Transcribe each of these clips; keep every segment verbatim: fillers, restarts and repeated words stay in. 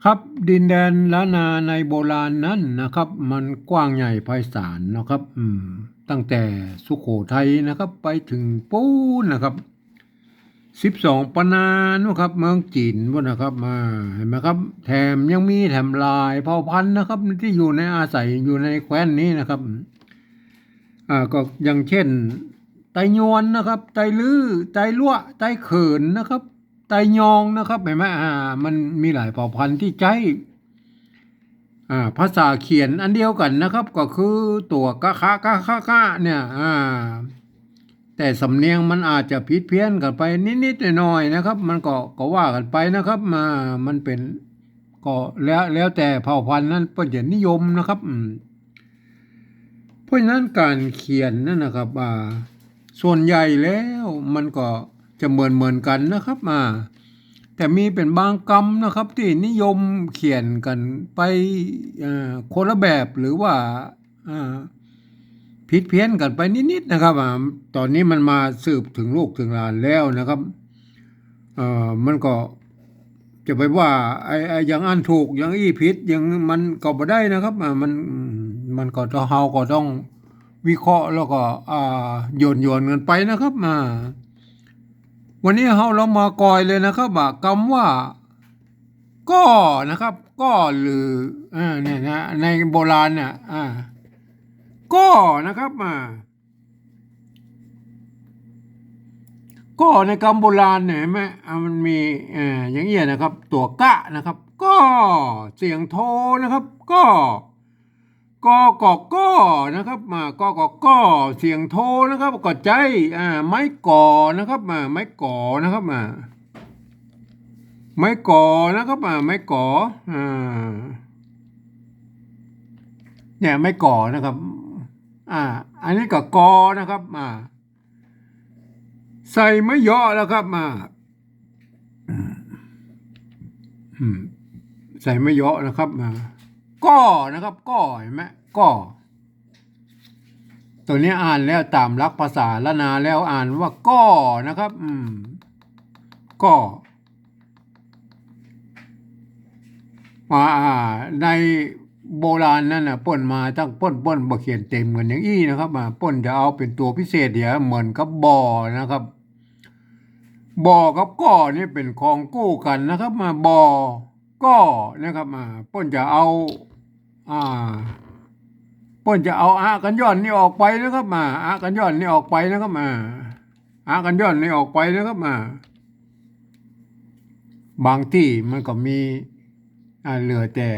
ครับ ดินแดนล้านนาในโบราณนั้นนะครับ มันกว้างใหญ่ไพศาลนะครับ อืม ตั้งแต่สุโขทัยนะครับ ไปถึงปู๊นนะครับ สิบสองปันนานู่นครับ เมืองจีนปู๊นนะครับ มา หันก่อครับ แถมยังมีแถมหลายเผ่าพันธุ์นะครับ ตี้อยู่ในอาศัยอยู่ในแคว้นนี้นะครับ อ่า ก็อย่างเช่น ไตยวนนะครับ ไตลื้อ ไตลัวะ ไตเขินนะครับ ไตยองนะครับ หันก่อ อ่า มันมีหลายเผ่าพันธุ์ตี้ใจ๊ อ่า ภาษาเขียนอันเดียวกั๋นนะครับ ก็คือตั๋วกะคะกะคะกะเนี่ย อ่า แต่สำเนียงมันอาจจะผิดเพี้ยนกั๋นไปนิดๆ หน่อยๆ นะครับ มันก็ ก็ว่ากั๋นไปนะครับ มา มันเป๋น ก็แล้ว แล้วแต่เผ่าพันธุ์นั้นเปิ้นจะนิยมนะครับ อืม เพราะฉะนั้นก๋านเขียนนั้นนะครับ อ่า ส่วนใหญ่แล้วมันก็จะเหมือนๆ กั๋นนะครับ อ่า แต่มีเป๋นบางกำนะครับ ตี้นิยมเขียนกั๋นไป เอ่อ คนละแบบ หรือว่า อ่า ผิดเพี้ยนกั๋นไปนิดๆ นะครับ อ่า ต๋อนนี้มันมาสืบเถิงลูกเถิงหลานแล้วนะครับ เอ่อ มันก็จะไปว่า ไอ้ ไอ้อย่างอั้นถูก อย่างอี้ผิด อย่างมันก็บ่ได้นะครับ อ่า มัน มันก็ต้อง เฮาก็ต้องวิเคราะห์แล้วก็ อ่า หยวนๆ กั๋นไปนะครับ อ่า วันนี้เฮาลองมากอยเลยนะครับ ว่ากำว่า ก้อนะครับ ก้อหรือ เอ่อ เนี่ยนะ ในโบราณเนี่ย อ่า ก้อนะครับ อ่า ก้อในกำโบราณเนี่ย หันก่อ อ่า มันมี เอ่อ อย่างเอี้ยนะครับ ตั๋วกะนะครับ ก้อ เสียงโทนะครับ ก้อ กอ กอ ก้อนะครับ อ่า กอ กอ ก้อ เสียงโทนะครับ ก็ใจ๊ อ่า ไม้ก๋อนะครับ อ่า ไม้ก๋อนะครับ อ่า ไม้ก๋อนะครับ อ่า ไม้ก๋อ อ่า เนี่ย ไม้ก๋อนะครับ อ่า อันนี้ก็กอนะครับ อ่า ใส่ไม้เยาะแล้วครับ อ่า อืม ใส่ไม้เยาะนะครับ อ่า ก้อนะครับ ก้อ หันก่อ ก้อ ตั๋วนี้อ่านแล้วต๋ามหลักภาษาล้านนาแล้วอ่านว่าก้อนะครับ อืม ก้อ อ่า อ่า ในโบราณนั้นน่ะ เปิ้นมาตั้ง เปิ้น เปิ้นบ่เขียนเต็มกั๋นอย่างอี้นะครับ อ่า เปิ้นจะเอาเป๋นตั๋วพิเศษเหีย เหมือนกับบ่อนะครับ บ่อกับก้อนี่เป๋นของกู้กั๋นนะครับ มา บ่อ ก้อนะครับ อ่า เปิ้นจะเอา อ่า เปิ้นจะเอาอะกัญญอนนี่ออกไปนะครับ อ่า อะกัญญอนนี่ออกไปนะครับ อ่า อะกัญญอนนี่ออกไปนะครับ อ่า บางตี้มันก็มี อ่า เหลือแต่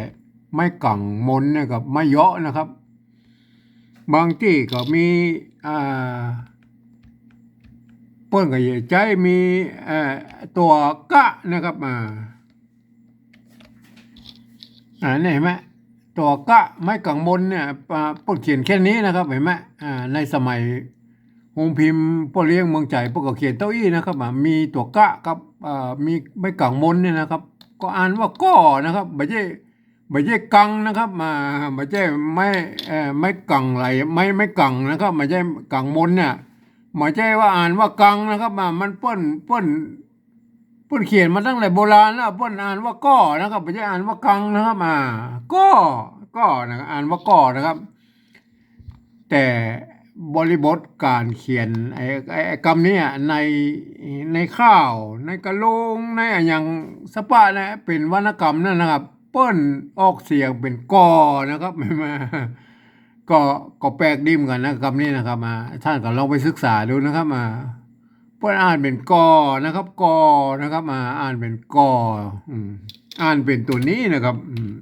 ไม้กั๋งมนเนี่ยกับไม้เยาะนะครับ บางตี้ก็มี อ่า เปิ้นก็จะใจ๊มี เอ่อ ตั๋วกะนะครับ อ่า อ่า นี่หันก่อ ตั๋วกะ ไม้กั๋งมนเนี่ย อ่า เปิ้นเขียนแค่นี้นะครับ หันก่อ อ่า ในสมัยโฮงพิมพ์ป้อเลี้ยงเมืองใจ๋ เปิ้นก็เขียนเต้าอี้นะครับ อ่า มีตั๋วกะกับ อ่า มีไม้กั๋งมนเนี่ยนะครับ ก็อ่านว่าก้อนะครับ บ่ใจ้ บ่ใจ้กังนะครับ อ่า บ่ใจ้ไม้ เอ่อ ไม้กั๋งไหล ไม้ ไม้กั๋งนะครับ บ่ใจ้กั๋งมนเนี่ย บ่ใจ้ว่าอ่านว่ากังนะครับ อ่า มันเปิ้น เปิ้น เปิ้นเขียนมาตั้งแต่โบราณแล้ว เปิ้นอ่านว่าก้อนะครับ บ่ใจ้อ่านว่ากังนะครับ อ่า ก้อ ก้อนะครับ อ่านว่าก้อนะครับ แต่บริบทก๋านเขียนไอ้ ไอ้ ไอ้กำนี้อะ ใน ในข่าว ในกะโลง ในอะหยังสะปะเนี่ย เป๋นวรรณกรรมนั้นนะครับ เปิ้นออกเสียงเป๋นก่อนะครับ ก็ ก็แปลกดีเหมือนกั๋นนะ กำนี้นะครับ อ่า ต้านก็ลองไปศึกษาดูนะครับ อ่า เปิ้นอ่านเป๋นก่อนะครับ ก่อนะครับ อ่า อ่านเป๋นก่อ อืม อ่านเป๋นตั๋วนี้นะครับ อืม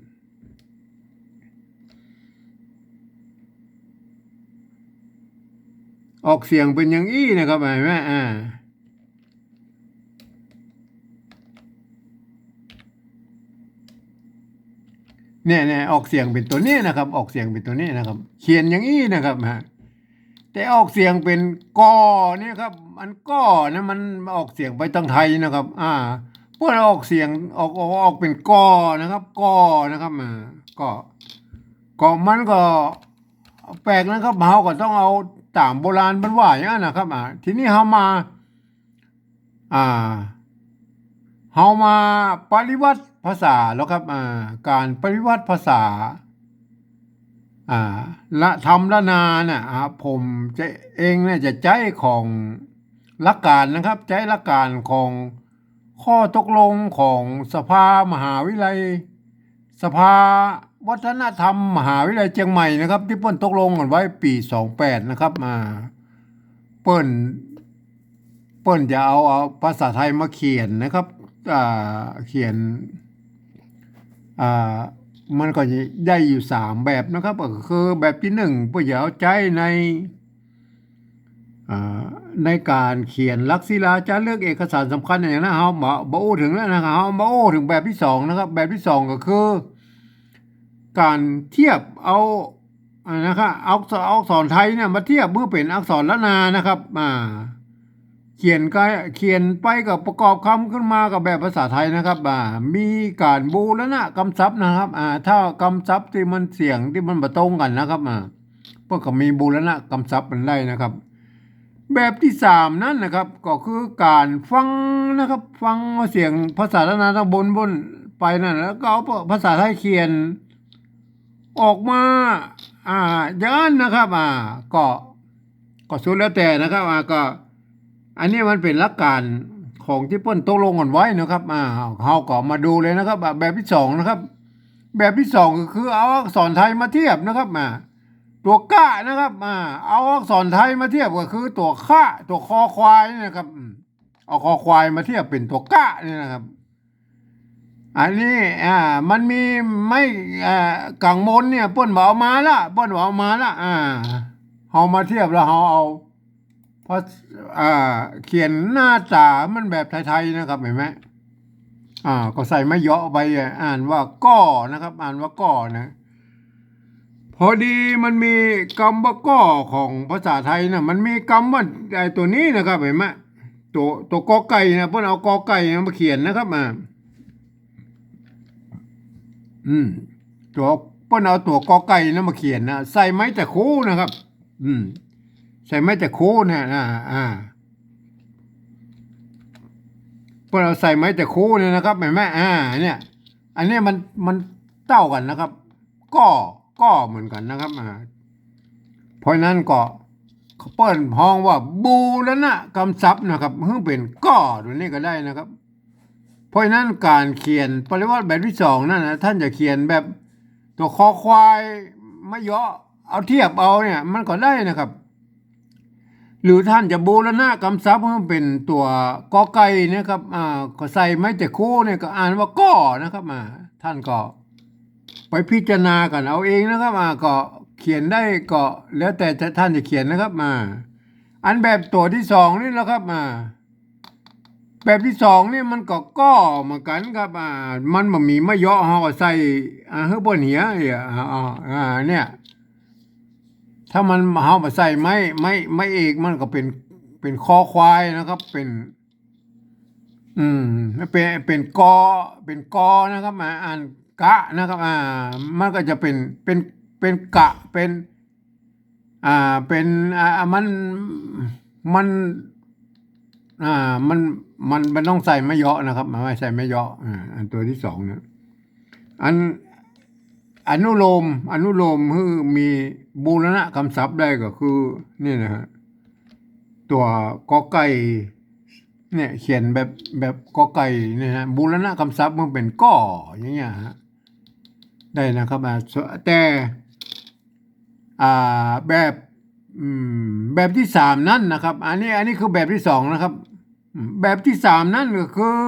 ออกเสียงเป๋นอย่างอี้นะครับ หันก่อ อ่า เนี่ย เนี่ย ออกเสียงเป๋นตั๋วนี้นะครับ ออกเสียงเป๋นตั๋วนี้นะครับ เขียนอย่างอี้นะครับ ฮะ แต่ออกเสียงเป๋นก่อเนี่ยครับ อันก่อนะ มันออกเสียงไปตางไทยนะครับ อ่า เปิ้นออกเสียง ออก ออก ออกเป๋นก่อนะครับ ก่อนะครับ อ่า ก่อ ก่อ มันก็แปลกนะครับ เฮาก็ต้องเอาต๋ามโบราณเปิ้นว่าอย่างนั้นนะครับ อ่า ทีนี้เฮามา อ่า เฮามาปริวัติภาษาแล้วครับ อ่า ก๋านปริวัติภาษา อ่า ละธรรมล้านนาน่ะ อ่า ผมจะ เองเนี่ยจะใจ๊ของหลักก๋านนะครับ ใจ๊หลักก๋านของข้อตกลงของสภามหาวิทยาลัย สภาวัฒนธรรมมหาวิทยาลัยเจียงใหม่นะครับ ตี้เปิ้นตกลงกั๋นไว้ปี๋สองแปดนะครับ อ่า เปิ้น เปิ้นจะเอา เอาภาษาไทยมาเขียนนะครับ อ่า เขียน อ่า มันก็ได้อยู่สามแบบนะครับ ก็คือแบบตี้นึ่ง เปิ้นจะเอาใจ๊ใน อ่า ในก๋านเขียนหลักศิลาจารึกเอกสารสำคัญอย่างนั้นนะ เฮาบ่ บ่อู้เถิงแล้วนะครับ เฮามาอู้เถิงแบบตี้สองนะครับ แบบตี้สองก็คือ ก๋านเทียบเอา อ่า นะครับ เอา เอาอักษรไทยเนี่ยมาเทียบหื้อเป๋นอักษรล้านนานะครับ อ่า เขียนก็ เขียนไปก็ประกอบกำขึ้นมากับแบบภาษาไทยนะครับ อ่า มีก๋านบูรณะกำศัพท์นะครับ อ่า ถ้ากำศัพท์ตี้มันเสียงตี้มันบ่ตรงกั๋นนะครับ อ่า เปิ้นก็มีบูรณะกำศัพท์มันได้นะครับ แบบตี้สามนั้นนะครับ ก็คือก๋านฟังนะครับ ฟังเอาเสียงภาษาล้านนาตังบนบนไปนั่น แล้วก็เอาภาษาไทยเขียนออกมา อ่า อย่างนั้นนะครับ อ่า ก็ ก็สุดแล้วแต่นะครับ อ่า ก็ อันนี้มันเป๋นหลักก๋านของตี้เปิ้นตกลงกั๋นไว้นะครับ อ่า เฮาก็มาดูเลยนะครับ อ่า แบบตี้สองนะครับ แบบตี้สองก็คือเอาอักษรไทยมาเทียบนะครับ อ่า ตั๋วกะนะครับ อ่า เอาอักษรไทยมาเทียบก็คือตั๋วคะ ตั๋วคอควายนี่นะครับ อืม เอาคอควายมาเทียบเป๋นตั๋วกะนี่นะครับ อันนี้ อ่า มันมีไม้ อ่า ก๋างบนเนี่ย เปิ้นบ่เอามาละ เปิ้นบ่เอามาละ อ่า เฮามาเทียบแล้วเฮาเอา เพราะ อ่า เขียนหน้าต๋ามันแบบไทยๆ นะครับ หันก่อ อ่า ก็ใส่ไม้เยาะไป อ่านว่าก้อนะครับ อ่านว่าก้อนะ พอดีมันมีกำว่าก้อของภาษาไทยน่ะ มันมีกำว่าไอ้ตั๋วนี้นะครับ หันก่อ ตั๋ว ตั๋วกอไก่นะ เปิ้นเอากอไก่มาเขียนนะครับ อ่า อืม ตั๋ว เปิ้นเอาตั๋วกอไก่นะมาเขียนนะ ใส่ไม้ตะคูนะครับ อืม ใส่ไม้ตะคูนะ อ่า อ่า เปิ้นเอาใส่ไม้ตะคูเนี่ยนะครับ หันก่อ อ่า เนี่ย อันเนี้ยมัน มันเต้ากั๋นนะครับ ก้อ ก้อเหมือนกั๋นนะครับ อ่า เพราะฉะนั้นก็เปิ้นฮ้องว่าบูรณะกำศัพท์นะครับ หื้อเป๋นก้อตั๋วนี้ก็ได้นะครับ เพราะฉะนั้นก๋านเขียนปริวัติแบบตี้สองนั้นนะ ต้านจะเขียนแบบตั๋วคอควายมาเยาะเอาเทียบเอาเนี่ย มันก็ได้นะครับ หรือต้านจะบูรณะกำศัพท์หื้อเป๋นตั๋วกอไก่นะครับ อ่า ก็ใส่ไม้ตะคูเนี่ยก็อ่านว่าก้อนะครับ อ่า ต้านก็ไปพิจารณากั๋นเอาเองนะครับ อ่า ก็เขียนได้ก็แล้วแต่จะ ต้านจะเขียนนะครับ อ่า อันแบบตั๋วตี้สองนี่นะครับ อ่า แบบตี้สองนี่มันก็ก้อเหมือนกั๋นครับ อ่า มันบ่มีไม้เยาะ เฮาก็ใส่ อ่า หื้อเปิ้นเหีย อ่า อ่า อ่า เนี่ย ถ้ามัน เฮาบ่ใส่ไม้ ไม้ ไม้เอก มันก็เป๋น เป๋นคอควายนะครับ เป๋น อืม เป๋น เป๋นกอ เป๋นกอนะครับ อ่า อ่านกะนะครับ อ่า มันก็จะเป๋น เป๋น เป๋นกะ เป๋น อ่า เป๋น อ่า มัน มัน อ่า มัน มัน มันต้องใส่ไม้เยาะนะครับ มันไม่ใส่ไม้เยาะ อ่า อันตั๋วตี้สองเนี่ย อัน อนุโลม อนุโลมหื้อมีบูรณะกำศัพท์ได้ก็คือ นี่นะฮะ ตั๋วกอไก่ เนี่ย เขียนแบบ แบบกอไก่เนี่ยฮะ บูรณะกำศัพท์มันเป๋นก้อ อย่างเงี้ยฮะ ได้นะครับ อ่า แต่ อ่า แบบ อืม แบบตี้สามนั้นนะครับ อันนี้ อันนี้คือแบบตี้สองนะครับ อืม แบบตี้สามนั้นก็คือ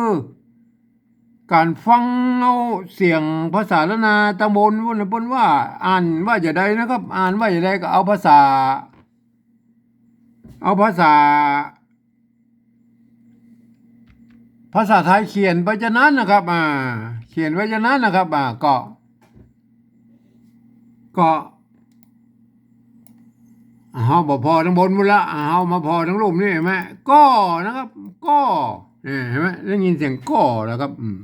ก๋านฟังเอาเสียงภาษาล้านนาตังบน เปิ้น เปิ้นว่าอ่านว่าจะใดนะครับ อ่านว่าจะใดก็เอาภาษา เอาภาษา ภาษาไทยเขียนไปจะนั้นนะครับ อ่า เขียนไว้จะนั้นนะครับ อ่า ก็ ก็ เฮาบ่ผ่อตังบนพุ้นละ เฮามาผ่อตังลุ่มนี่หันก่อ ก้อนะครับ ก้อ เนี่ย หันก่อ ได้ยินเสียงก้อแล้วครับ อืม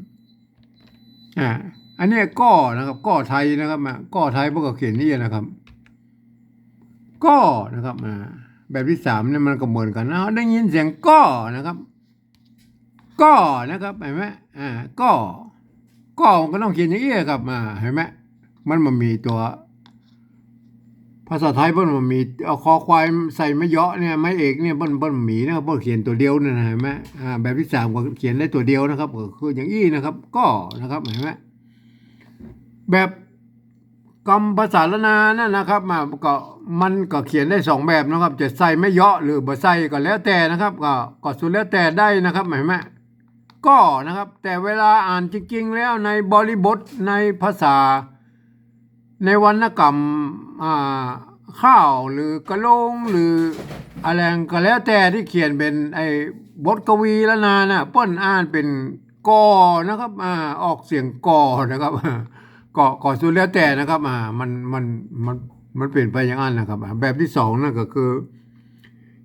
อ่า อันนี้ก้อนะครับ ก้อไทยนะครับ อ่า ก้อไทยเปิ้นก็เขียนอย่างนี้นะครับ ก้อนะครับ อ่า แบบตี้สามเนี่ยมันก็เหมือนกั๋นนะ ได้ยินเสียงก้อนะครับ ก็นะครับ หันก่อ อ่า ก็ ก็มันก็ต้องเขียนอย่างอี้ครับ อ่า หันก่อ มันบ่มีตั๋ว ภาษาไทยเปิ้นบ่มี เอาคอควายใส่ไม้เยาะเนี่ย ไม้เอกเนี่ย เปิ้น เปิ้นบ่มีนะครับ เปิ้นเขียนตั๋วเดียวเนี่ยนะ หันก่อ อ่า แบบตี้สามก็เขียนได้ตั๋วเดียวนะครับ ก็คืออย่างอี้นะครับ ก็นะครับ หันก่อ แบบกำภาษาล้านนานั่นนะครับ มา ก็ มันก็เขียนได้สองแบบนะครับ จะใส่ไม้เยาะหรือบ่ใส่ก็แล้วแต่นะครับ ก็ ก็สุดแล้วแต่ได้นะครับ หันก่อ ก็นะครับ แต่เวลาอ่านจริงๆ แล้วในบริบทในภาษา ในวรรณกรรม อ่า ข้าวหรือกะโลงหรืออะแหล่งก็แล้วแต่ตี้เขียนเป๋นไอ้บทกวีล้านนาน่ะ เปิ้นอ่านเป๋นก่อนะครับ อ่า ออกเสียงก่อนะครับ ก็ ก็สุดแล้วแต่นะครับ อ่า มัน มัน มัน มันเป๋นไปอย่างนั้นนะครับ อ่า แบบตี้สองนั่นก็คือ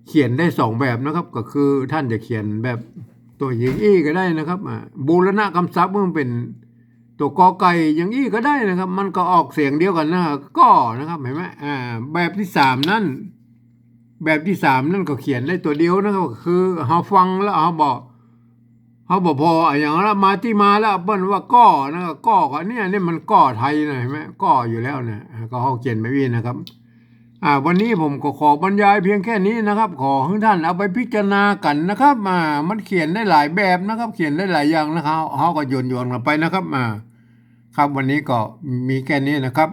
เขียนได้สองแบบนะครับ ก็คือต้านจะเขียนแบบตั๋วอย่างอี้ก็ได้นะครับ อ่า บูรณะกำศัพท์มันเป๋นตั๋วกอไก่อย่างอี้ก็ได้นะครับ มันก็ออกเสียงเดียวกั๋นนะ ก็นะครับ หันก่อ อ่า แบบตี้สามนั่น แบบตี้สามนั่นก็เขียนได้ตั๋วเดียวนะครับ ก็คือเฮาฟังแล้วเฮาบ่ เฮาบ่ผ่ออะหยังละ มาตี้มาแล้ว เปิ้นว่าก็นะ ก็ ก็เนี่ย เนี่ยมันก็ไทยนะ หันก่อ ก็อยู่แล้วนะ อ่า ก็เฮาเขียนแบบอี้นะครับ อ่า วันนี้ผมก็ขอบรรยายเพียงแค่นี้นะครับ ขอหื้อต้านเอาไปพิจารณากั๋นนะครับ อ่า มันเขียนได้หลายแบบนะครับ เขียนได้หลายอย่างนะครับ เฮาก็หยวนๆ กั๋นไปนะครับ อ่า ครับ วันนี้ก็มีแค่นี้นะครับ